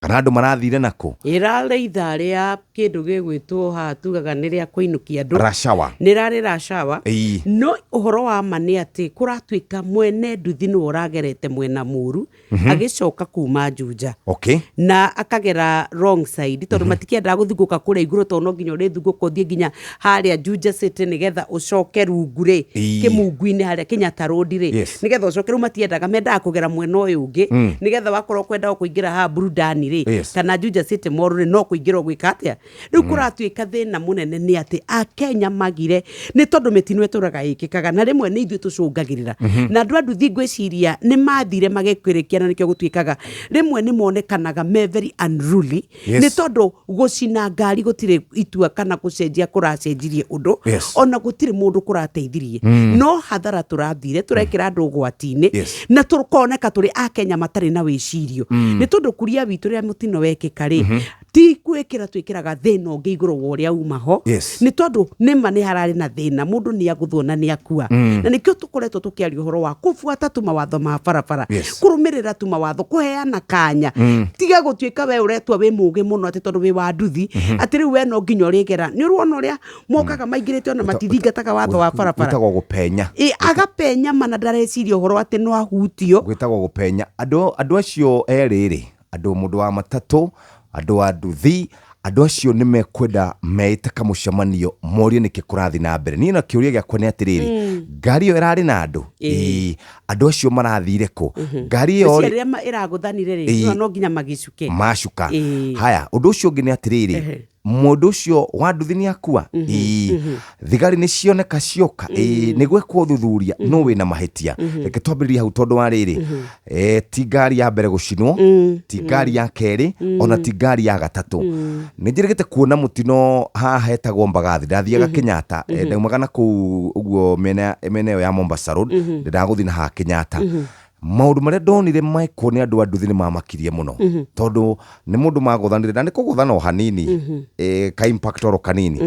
Kana andũ marathire nakũ? Ĩrarĩ ithaa rĩa kĩndũ gĩgwĩtwo haha tugaga nĩ rĩa kũinũkia andũ. Rush hour. Nĩ rarĩ rush hour. No ũhoro wa ma nĩ atĩ kũratuĩka mwene nduthi nĩwe ũragerete mwena mũru agĩcoka kuma Juja. Na akagera wrong side tondũ matikĩendaga gũthungũka kũrĩa igũrũ tondũ no nginya ũrĩthungũka ũthiĩ nginya harĩa Juja City nĩgetha ũcoke rungu rĩ, Kĩmungu-inĩ harĩa Kenyatta Road rĩ, nĩgetha ũcoke rĩu matiendaga, mendaga kũgera mwena ũyũ ũngĩ nĩgetha wakorwo ũkwenda kũingĩra haha Burudani rĩ, kana Juja City Mall rĩ, no kũingĩra ũgwĩka atĩa? Rĩu kũratuĩka thĩna mũnene nĩ atĩ Akenya magire nĩ tondũ mĩtino ĩtũraga ĩkĩkaga na rĩmwe nĩ ithuĩ tũcũngagĩrĩra. Na andũ a nduthi ngwĩciria nĩ mathire magĩkĩrĩkia na nĩkĩo gũtuĩkaga rĩmwe nĩ monekanaga me very unruly. Nĩ tondũ gũcina ngari gũtirĩ itua kana gũcenjia kũracenjirie ũndũ. Ona gũtirĩ mũndũ kũrateithirie. No hathara tũrathire tũrekĩra andũ ũgwati-inĩ. Na tũkoneka tũrĩ Akenya matarĩ na wĩcirio. Nĩ tondũ kuria witũ rĩrĩa mũtino wekĩka rĩ, ti gwĩkĩra twĩkĩraga thĩna ũngĩ igũrũ wa ũrĩa uma ho. Nĩ tondũ nĩma nĩ hararĩ na thĩna, mũndũ nĩ agũthwo na nĩ akua. Na nĩkĩo tũkoretwo tũkĩaria ũhoro wa kũbuata tu mawatho ma barabara. Kũrũmĩrĩra tu mawatho, kũheana kanya. Tiga gũtuĩka we ũretua wĩ mũgĩ mũno atĩ tondũ wĩ wa nduthi, atĩ rĩu we no nginya ũrĩgera. Nĩ ũrona ũrĩa mokaga maingĩrĩte ona matithingataga watho wa barabara. Gwĩtagwo gũpenya. Ĩ, agapenya ma na ndareciria ũhoro atĩ no ahutio. Gwĩtagwo gũpenya. Andũ andũ acio erĩ rĩ, andũ mũndũ wa matatũ, andũ a nduthi, andũ acio nĩ mekwenda meĩte kamũcemanio morie nĩkĩ kũrathiĩ na mbere. Niĩ na kĩũria gĩakwa nĩ atĩrĩrĩ, ngari ĩyo ĩrarĩ na andũ? Ĩĩ. Andũ acio marathire kũ? Ngari ĩyo rĩ, Rĩrĩa ĩragũthanire rĩ, no nginya magĩcuke. Macuka. Haya, ũndũ ũcio ũngĩ nĩ atĩrĩrĩ, mũndũ ũcio wa nduthi nĩ akua? Ĩĩ. Thigari nĩ cioneka cioka? Ĩĩ. Nĩ gwekwo ũthuthuria nũ wĩna mahĩtia? Reke twambĩrĩrie hau tondũ wa rĩrĩ, ti ngari ya mbere gũcinwo, ti ngari ya kerĩ, ona ti ngari ya gatatũ. Nĩ njĩrĩgĩte kuona mũtino haha hetagwo Mbagathi. Ndathiaga Kenyatta, ndaumaga na kũu ũguo mĩena ĩyo ya Mombasa Road, ndendaga gũthiĩ na haha Kenyatta. Maũndũ marĩa ndonire mekwo nĩ andũ a nduthi nĩ mamakirie mũno. Tondũ nĩ mũndũ magũthanire na nĩ kũgũthana o hanini, ka impact oro kanini.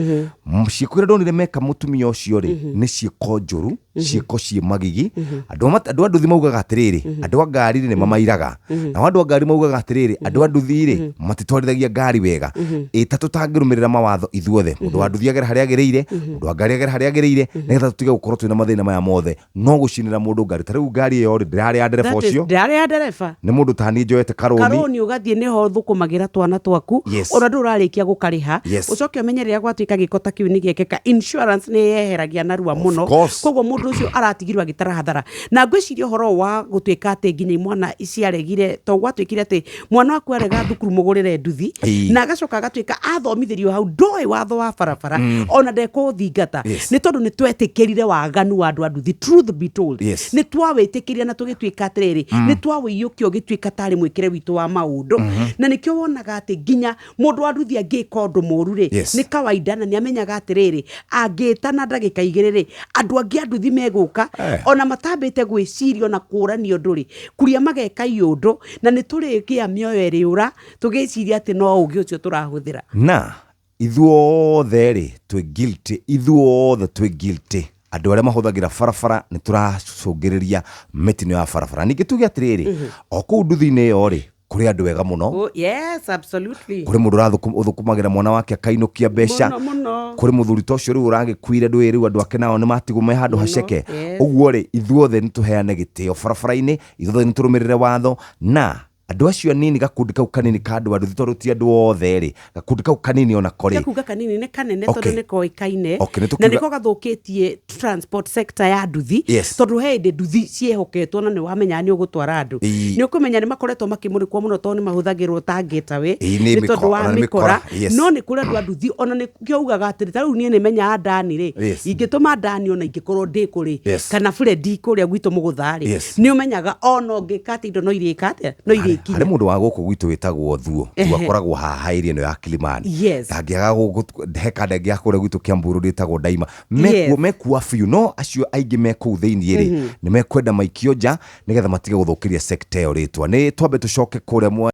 Ciĩko iria ndonire meka mũtumia ũcio rĩ, nĩ ciĩko njũru, ciĩko ciĩ magigi. Andũ a nduthi maugaga atĩrĩrĩ, andũ a ngari rĩ nĩ mamairaga. Nao andũ a ngari maugaga atĩrĩrĩ, andũ a nduthi rĩ, matitwarithagia ngari wega. Ĩ ta tũtangĩrũmĩrĩra mawatho ithuothe, mũndũ wa nduthi agere harĩa agĩrĩire, mũndũ wa ngari agere harĩa agĩrĩire, nĩgetha tũtige gũkorwo twĩna mathĩna maya mothe. No gũcinĩra mũndũ ngari ta rĩu ngari ĩyo rĩ, ndĩrarĩ ya ndereba That is, ũcio. Ndĩrarĩ ya ndereba. Nĩ mũndũ ta niĩ njoete karũni. Karũni ũgathiĩ nĩho ũthũkũmagĩra twana twaku. Ona ndũrĩ ũrarĩkia gũkarĩha. Ũcoke ũmenye rĩrĩa gwatuĩka gĩko ta kĩu nĩ gĩekĩka, insurance nĩ yeheragia narua mũno. Koguo mũndũ ũcio aratigirwo agĩtara hathara. Na ngwĩciria ũhoro wa gũtuĩka atĩ nginya imwana ciaregire, to gwatuĩkire atĩ mwana waku arega thukuru mũgũrĩre nduthi. Na agacoka agatuĩka athomithĩrio hau ndoĩ watho wa barabara, ona ndekũũthingata. Nĩ tondũ nĩ twetĩkĩrire waganu wa andũ a nduthi. Truth be told, nĩ twawĩtĩkĩrire na tũgĩtuĩka atĩrĩrĩ, nĩ twawĩiyũkia ũgĩtuĩka tarĩ mwĩkĩre witũ wa maũndũ. Na nĩkĩo wonaga atĩ nginya mũndũ wa nduthi angĩka ũndũ mũru rĩ, nĩ kawaida na nĩ amenyaga atĩrĩrĩ, angĩta na ndagĩka igĩrĩ rĩ, andũ angĩ a nduthi megũka, ona matambĩte gwĩciria ona kũrania ũndũ rĩ, kuria mageka iũndũ, na nĩ tũrĩgĩa mĩoyo ĩrĩũra tũgĩciria atĩ no ũgĩ ũcio tũrahũthĩra. Na ithuothe rĩ twĩ guilty, ithuothe twĩ guilty. Andũ arĩa mahũthagĩra barabara nĩ tũracũngĩrĩria mĩtino ya barabara. Ningĩ tuge atĩrĩrĩ, o kũu nduthi-inĩ ĩyo rĩ, kũrĩ andũ ega mũno. Oh, yes, absolutely. Kũrĩ mũndũ ũthũkũmagĩra mwana wake akainũkia mbeca. Mũno, mũno. Kũrĩ mũthuri ta ũcio rĩu ũragĩkuire ndũĩ rĩu andũ ake nao nĩ matigwo me handũ Mũno, haceke. yes. Ũguo rĩ, ithuothe nĩ tũheane gĩtĩo barabara-inĩ, ithuothe nĩ tũrũmĩrĩre watho, na andũ acio anini, gakundi kau kanini ka andũ a nduthi, tondũ ti andũ othe rĩ, gakundi kau kanini onako rĩ. Tiga kuga kanini, nĩ kanene tondũ nĩ koĩkaine. Okay, nĩ Na tũkiuga nĩko gathũkĩtie transport sector ya nduthi. Tondũ he hĩndĩ nduthi ciehoketwo na nĩ wamenyaga nĩ ũgũtwara andũ. Nĩ ũkũmenya nĩ makoretwo makĩmũrĩkwo mũno tondũ nĩ mahũthagĩrwo ta getaway, Ĩĩ, nĩ tondũ wa ona nĩ mĩkora. mĩkora, yes. No nĩ kũrĩ andũ a nduthi ona nĩkĩo ugaga atĩrĩ, ta rĩu niĩ nĩ menyaga Dani rĩ, ingĩtũma Dani ona ingĩkorwo ndĩ kũ rĩ, kana Fred kũrĩa gwitũ Mũgũtha rĩ, nĩ ũmenyaga ona ũngĩka atĩa indo no irĩka atĩa, no irĩkinya. Harĩ mũndũ wa gũkũ gwitũ wĩtagwo Thuo. Thuo akoragwo haha area ĩno ya Kilimani. Ndangĩaga he kanda ĩngĩ ya kũrĩa gwitũ Kiambu Road ĩtagwo Ndaima. Mekuo, mekuo biũ, no acio aingĩ me kũu thĩinĩ rĩ, nĩ mekwenda maikio nja nĩgetha matige gũthũkĩria sector ĩyo rĩtwa. Nĩ twambe tũcoke kũrĩa mwa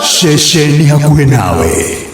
Ceceni hakuhĩ nawe.